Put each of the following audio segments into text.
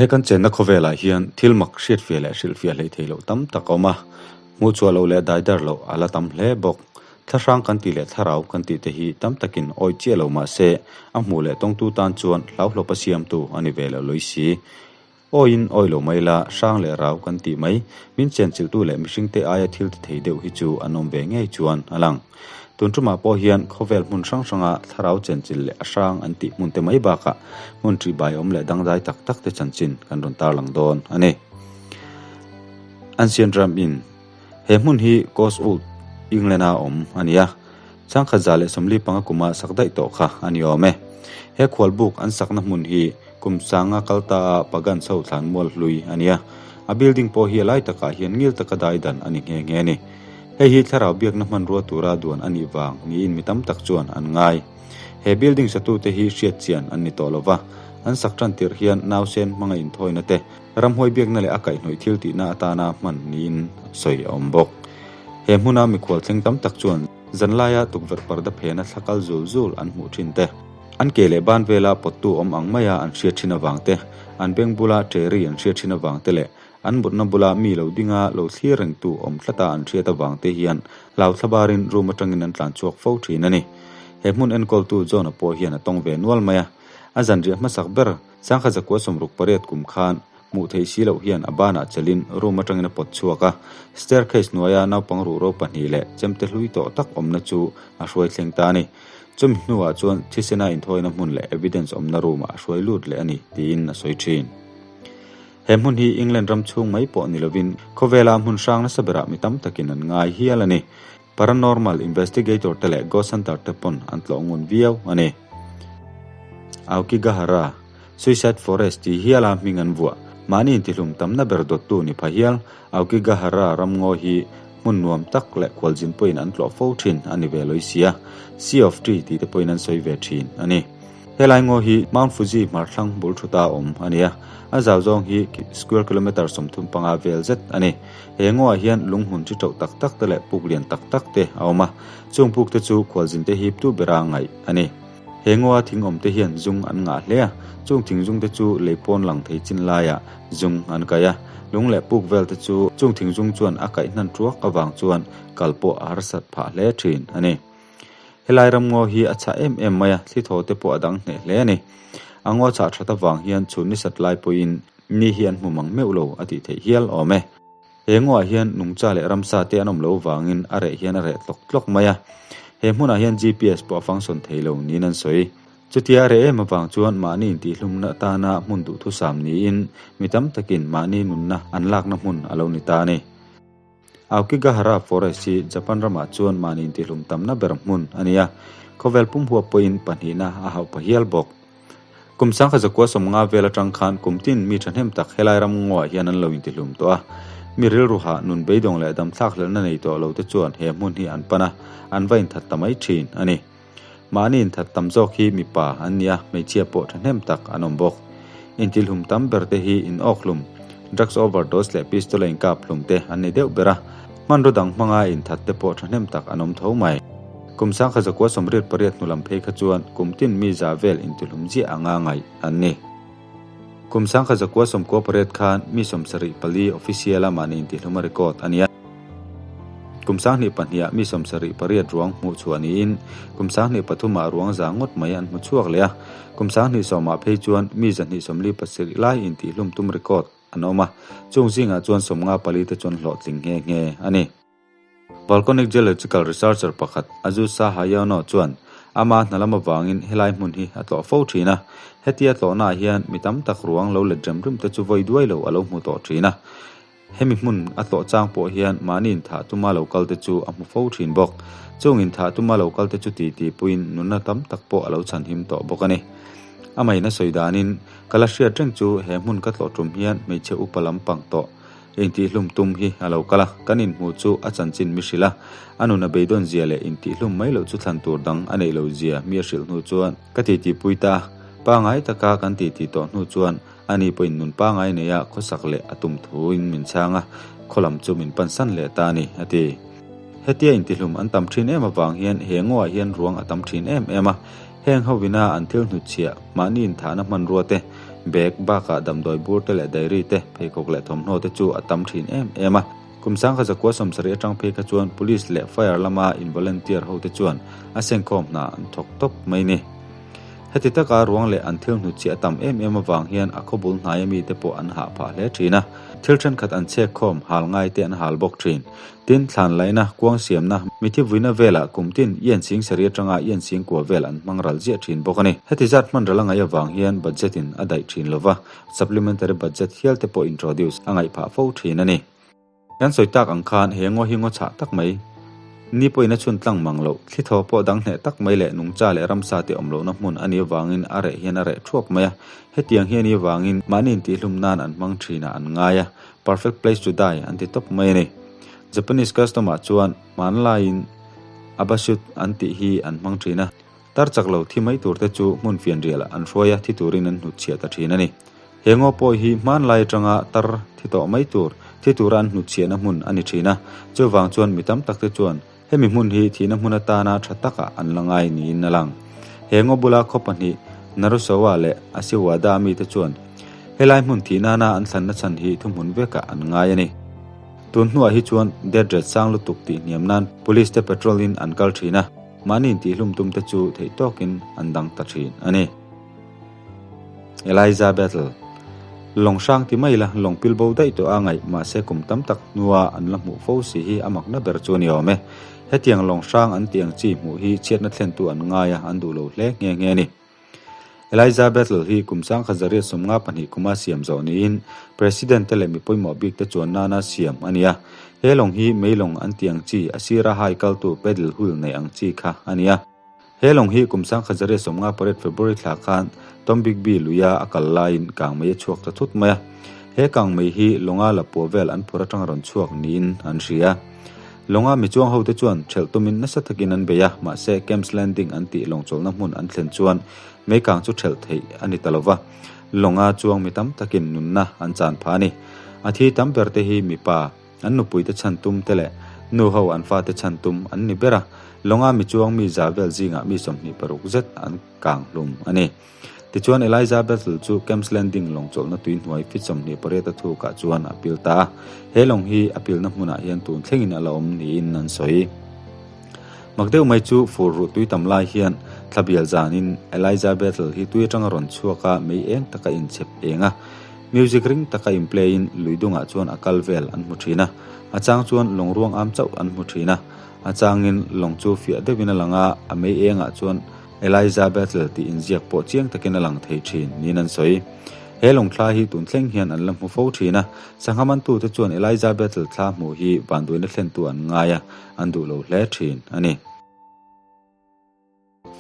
He kan chenna khawvelah hian thil mak hriatfiah leh hrilhfiah hleih theih loh tam tak a awm a, hmuhchhuah loh leh daidar loh a la tam hle bawk. Thlahrang kan tih leh thlarau kan tih te hi tam takin awi chiah lo mah se, a hmuh leh tawngtu tan chuan hlauhlawpa siamtu a ni ve lo lui si. Awiin awi lo mai la, hrang leh rau kan tih mai, min chenchilhtu leh mihringte aia thil ti thei deuh hi chu an awm ve ngei chuan a lang. Tun tumah pawh hian khawvel hmun hrang hranga thlarau chenchilh leh a hrang an tih hmun te mai bakah hmun ṭihbai awm leh dangdai tak tak te chanchin kan rawn tarlang dawn a ni. Ancient Ram in He hmun hi Cotswold, England-a awm a ni a, changkhat 145 kuma sak daih tawh kha a ni awm e. He khualbuk an sakna hmun hi kum sanga kal ta a pagan chho thlan mual hlui a ni a, a building pawh hi a lai takah hian ngil taka dai dan a ni nghe nghe a ni. Hei hi thlarau biakna hmanrua tura duan a nih vang niin mi tam tak chuan an ngai. He building satute hi hriat chian an ni tawh lo va, an sak tan tirh hian nausen hmanga inthawina te, ramhuai biakna leh a kaihhnawih thil tihna atana hman niin sawi a awm bawk. He hmuna mikhual thleng tam tak chuan zanlaia tukverh parda phena thla kal zul zul an hmuh thin te, an ke leh ban vela pawttu awm ang maia an hriat thin avang te, an beng bula ṭeri an hriat thin avang te leh An mutna bula mi lo dinga lo thlir rengtu awm tlata an hriat avang te hian hlau thlabarin room atangin an tlan chhuak fo thin a ni. He hmun enkawltu John-a pawh hian a tawng ve nual mai a. A zanriah hmasak ber, sangkhat zakua 68 kum khan hmuh theih si loh hian a banah chelin room atangin a pawt chhuak a. Staircase hnuaia naupang ruhro pahnih leh chemte hlui tawh tak awmna chu a hruai thleng ta a ni. Chumi hnuah chuan thisena inthawina hmun leh evidence awmna room-ah a hruai lut leh a ni, tiin a sawi thin. He hmun hi England ram chhung mai pawh ni lovin khawvela hmun hrang nasa berah mi tam takin an ngai hial a ni. Paranormal investigator te leh ghost hunter te pawn an tlawh ngun viau a ni. Aokigahara, Suicide Forest tih hiala hming an vuah. Mahni intihlum tamna ber dawttu ni pha hial, Aokigahara ramngaw hi hmun nuam tak leh khualzin pawhin an tlawh fo thin a ni ve lawih sia. Sea of Tree tih te pawhin an sawi ve thin a ni. Helai ngaw hi Mount Fuji hmarthlang bul thuta awm a ni a, a zau zawng hi square kilometre 35 vel zet a ni. He ngawah hian lung hmun chi tauh tak tak te leh puk lian tak tak te a awm a, chung puk te chu khualzin te hip tu bera ngaih a ni. He ngawa thing awm te hian zung an ngah hle a, chung thing zung te chu lei pawn lang thei chin laiah zung an kaih a, lung leh puk vel te chu chung thing zung chuan a kaih hnan tuak avang chuan kal pawh a harsat phah hle thin a ni. Helai ram ngaw hi a chhah em em mai a, thli thaw te pawh a dang hneh hle a ni. A ngaw chhah that avang hian chhun ni sat lai pawhin ni hi an hmu mang meuh lo a tih theih hial awm e. He ngawah hian nungcha leh ramsa te an awm lo vangin a reh hian a reh tlawk tlawk mai a. He hmunah hian GPS pawh a function thei lo niin an sawi. Chutia reh em avang chuan mahni intihhlumna atana hmun duhthusam niin mi tam takin mahni nunna an lakna hmun a lo ni ta a ni. Aokigahara Forest hi Japan ramah chuan mahni intihlum tamna ber hmun a ni a, khawvel pum huap pawhin pahnihna a hauh pha hial bawk. Kum 1950 vel atang khan kum tin mi thahnem tak helai ram ngawah hian an lo intihlum tawh a, mi rilruha nun beidawng leh damthlak hlelhna nei tawh lo te chuan he hmun hi an pan a, an va inthat ta mai thin a ni. Mahni inthat tam zawk hi mipa an ni a, hmeichhia pawh thahnem tak an awm bawk. Intilhlum tam ber te hi in awkhlum, drugs overdose leh pistol a inkap hlum te an ni deuh ber a, hmanraw dang hmanga inthat te pawh thahnem tak an awm tho mai. Kum 1988 hnu lam phei kha chuan kum tin mi za vel intihlum ziah anga ngaih an ni. Kum 1998 khan mi 74 official a mahni intihlum a record a ni a. Kum 2002 ah mi 78 ruang hmuh chhuah niin kum 2003 ah ruang za ngawt mai an hmu chhuak leh a. Kum 2010 ah phei chuan mi 127 lai intihlum tum record an awm a, chung zingah chuan 54 te chuan hlawhtling nghe nghe a ni. Volcanic geological researcher pakhat Azusa Hayano chuan ama hna lam avangin helai hmun hi a tlawh fo thin a, hetia tlawhnaah hian mi tam tak ruang lo let rem rem te chu vawi duai lo a lo hmu tawh thin a. Hemi hmun a tlawh chang pawh hian mahni inthah tuma lo kal te chu a hmu fo thin bawk. Chung inthah tuma lo kal te chu titi puiin nunna tam tak pawh a lo chhanhim tawh bawk a ni. Amah in a sawi danin, Ka la hriat reng chu he hmun ka tlawh tum hian hmeichhe upa lampang tawh Intihhlum tum hi a lo kal a, kan inhmuh chu a chanchin mi hrilh a, a nun a beidawn zia leh intihhlum mai loh chu thlan tur dang a neih lo zia mi a hrilh hnu chuan ka titi pui ta a, pangai taka kan titi tawh hnu chuan ani pawhin nun pangai neia khawsak leh a tum thuin min chhang a, khaw lam chu min pansan leh ta a ni, a ti. Hetia intihlum an tam thin em avang hian he ngawah hian ruang a tam thin em em a, heng ho ina an thil hnutchhiah mahni inthahna hmanrua te, Bag bakah damdawi bur te leh diary te, pheikhawk leh thawmhnaw te chu a tam thin em em a. Kum 1970 atang phei kha chuan Police leh Fire lama in volunteer ho te chuan a sengkhawm hna an thawk tawp mai ni. Heti taka ruang leh an thil hnutchhiah a tam em em avang hian a khawbul hnaia mite pawh an hah phah hle thin a. Thil thenkhat an chhek khawm, hal ngai te an hal bawk thin. Tin, thlan laihna, kuang siamna, mithi vuina velah kum tin ien sing sarih atanga ien sing kua vel an hmang ral ziah thin bawk a ni. Heti zat hman ral a ngaih avang hian budget in a daih thin lova, supplementary budget hial te pawh introduce a ngaih phah fo thin a ni. Kan sawi tak ang khan he ngaw hi ngaw chhah tak mai, ni pawhin a chhun tlang mang loh, thli thaw pawh dang hneh tak mai leh nungcha leh ramsa te awm lohna hmun a nih avangin a reh hian a reh thuap mai a. Hetiang hi a nih avangin mahni intihlum nan an hmang thinah an ngai a, perfect place to die an ti tawp mai a ni. Japanese custom ah chuan hmanlaiin abashut an tih hi an hmang thin a, tar chak lo thi mai tur te chu hmun fianrial ah an hruai a, thi turin an hnutchhiah ta thin a ni. He ngaw pawh hi hmanlai atanga tar thi tawh mai tur, thi tura an hnutchhiahna hmun a ni thin a, chuvang chuan mi tam tak te chuan hemi hmun hi thihna hmun atana tha takah an la ngai niin a lang. He ngaw bula khaw pahnih Narusawa leh Asiwada mite chuan helai hmun thih nana an thlanna chhan hi thuhmun vekah an ngai a ni. Tun hnuah hi chuan death rate sang lutuk tih hniam nan police te patrol in an kal thin a, mahni intihhlum tum te chu theih tawkin an dang ta thin a ni. Eliza Battle Lawng hrang ti mai la, lawng pil bo daih tawh a ngaih, mahse kum tam tak hnua an la hmuh fo si hi a makna ber chu a ni awm e. Hetiang lawng hrang an tih ang chi hmuh hi chhiatna thlentu an ngai a, an duh lo hle nghe nghe a ni. Eliza Battle hi kum 1952 kuma siam zawh niin President te leh mi pawimawh bik te chuan nana siam a ni a. He lawng hi mei lawng an tih ang chi, a sira hai kaltu paddle wheel nei ang chi kha a ni a. He lawng hi kum 1958 February thla khan Tom Bigby luia a kal laiin kangmei a chhuak ta thut mai a. He kangmei hi lawnga lapua vel an phur atanga rawn chhuak niin an hria. Lawnga mi chuang hote chuan ṭhelh tumin nasa takin an bei a, mahse Camps Landing an tih lawng chawlhna hmun an thlen chuan mei kang chu ṭhelh theih a ni ta lo va, lawnga chuang mi tam takin nunna an chan phah a ni. A thi tam ber te hi mipa, An nupuite chhan tum te leh nu ho an fate chhan tum an ni ber a, lawnga mi chuang mi za vel zingah mi 26 zet an kang hlum a ni. Tichuan Eliza Bethel chu Camps Landing lawng chawlhna tui hnuai feet 28 a thukah chuan a pil ta a, he lawng hi a pilna hmunah hian tun thlengin a la awm niin an sawi. Mak deuh mai chu fur ruh tui tam lai hian thla bial zanin Eliza Bethel hi tui atanga rawn chhuak a, mei eng taka inchhep eng a, Music ring taka in play in lui dungah chuan a kal vel an hmu thin a, a chang chuan lawng ruang am chauh an hmu thin a, a changin lawng chu fiah deuhin a lang a, a mei engah chuan Eliza Battle tih inziak pawh chiang takin a lang thei thin niin an sawi. He lawng thla hi tun thleng hian an la hmu fo thin a, sangha mantute chuan Eliza Battle thla hmuh hi vanduaina thlentu an ngai a, an duh lo hle thin a ni.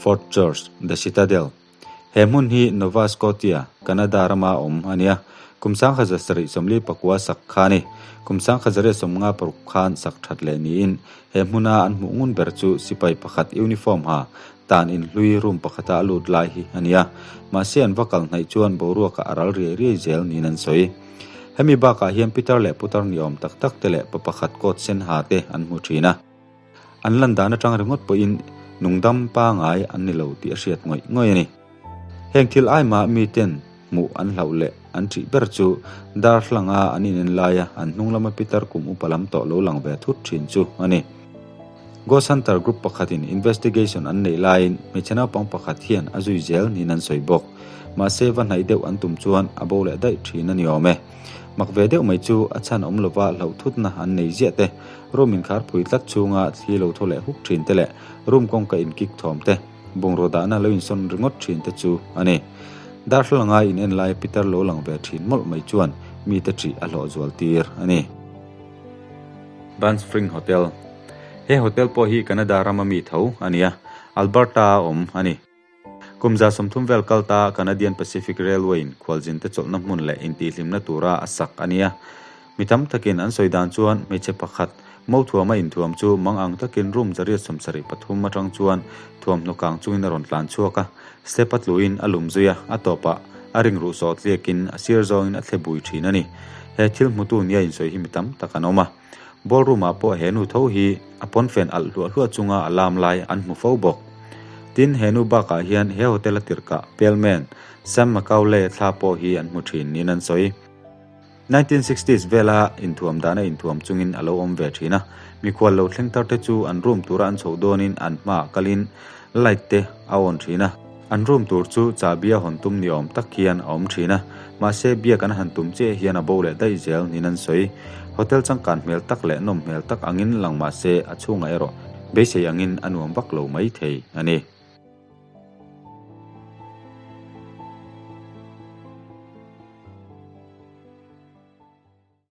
Fort George, The Citadel, He hmun hi Nova Scotia, Canada rama awm a nia. Kum 1749 sak kha a ni. Kum 1956 khan sak that leh niin he hmuna an hmuh ngun ber chu sipai pakhat uniform ha tan inhlui room pakhata a lut lai hi a nia. Mahse an va kal hnaih chuan boruakah a ral riai riai zel niin an sawi. Hemi bakah hian pitar leh putar ni awm tak tak te leh pa pakhat coat sen ha te an hmu thin a. An lan dan atang ringawt pawhin nungdam pangai an ni lo tih a hriat ngawih ngawih a ni. Heng thil aimah miten hmuh an hlauh leh an ṭih ber chu darthlanga an inen laia an hnung lama pitar kum upa lam tawh lo lang ve thut ṭhin chu a ni. Ghost Hunter group pakhatin investigation an neih laiin hmeichhe naupang pakhat hian a zui zel niin an sawi bawk. Mahse va hnaih deuh an tum chuan a bo leh daih ṭhin a ni awm e. Mak ve deuh mai chu a chhan awm lova hlauh thutna an nei ziah te, room inkharpui tlat chhunga thli lo thaw leh huk thin te leh room kawngka inkik thawm te, bungraw dahna lo insawn ringawt thin te chu a ni. Darthlalang a in en laia pitar lo lang ve thin mawlh mai chuan mite ṭih a hlawh zual tir a ni. Banff Spring Hotel He hotel pawh hi Canada rama mi tho a ni a, Alberta a awm a ni. Kum 30 vel kal ta Canadian Pacific Railway-in khualzinte chawlhna hmun leh intihhlimna tura a sak a nia. Mi tam takin an sawi dan chuan hmeichhe pakhat mo thuama inthuam chu mang ang takin room 873 atang chuan thuamhnaw kang chungin a rawn tlan chhuak a, step a tluin a lum zui a, a tawpah a ring ruh sawh tliakin a sir zawngin a thle bui thin a ni. He thil hmutu nia insawi hi mi tam tak an awm a. Ballroom ah pawh he nu tho hi a pawnfen alh hluah hluah chunga a lam lai an hmu fo bawk. Tin, he nu bakah hian he hotel a tirhkah Pale Man, Sam Macaulay thla pawh hi an hmu thin niin an sawi. 1960s vela inthuam dana inthuam chungin a lo awm ve thin a, mikhual lo thleng thar te chu an room tura an chhoh dawnin an hmaah kalin light te a on thin a. An room tur chu chahbi a hawn tum ni awm tak hian a awm thin a, mahse biak an han tum chiah hian a bo leh daih zel niin an sawi. Hotel changkan hmel tak leh nawm hmel tak angin lang mahse a chhungah erawh beisei angin a nuam vak lo mai thei a ni.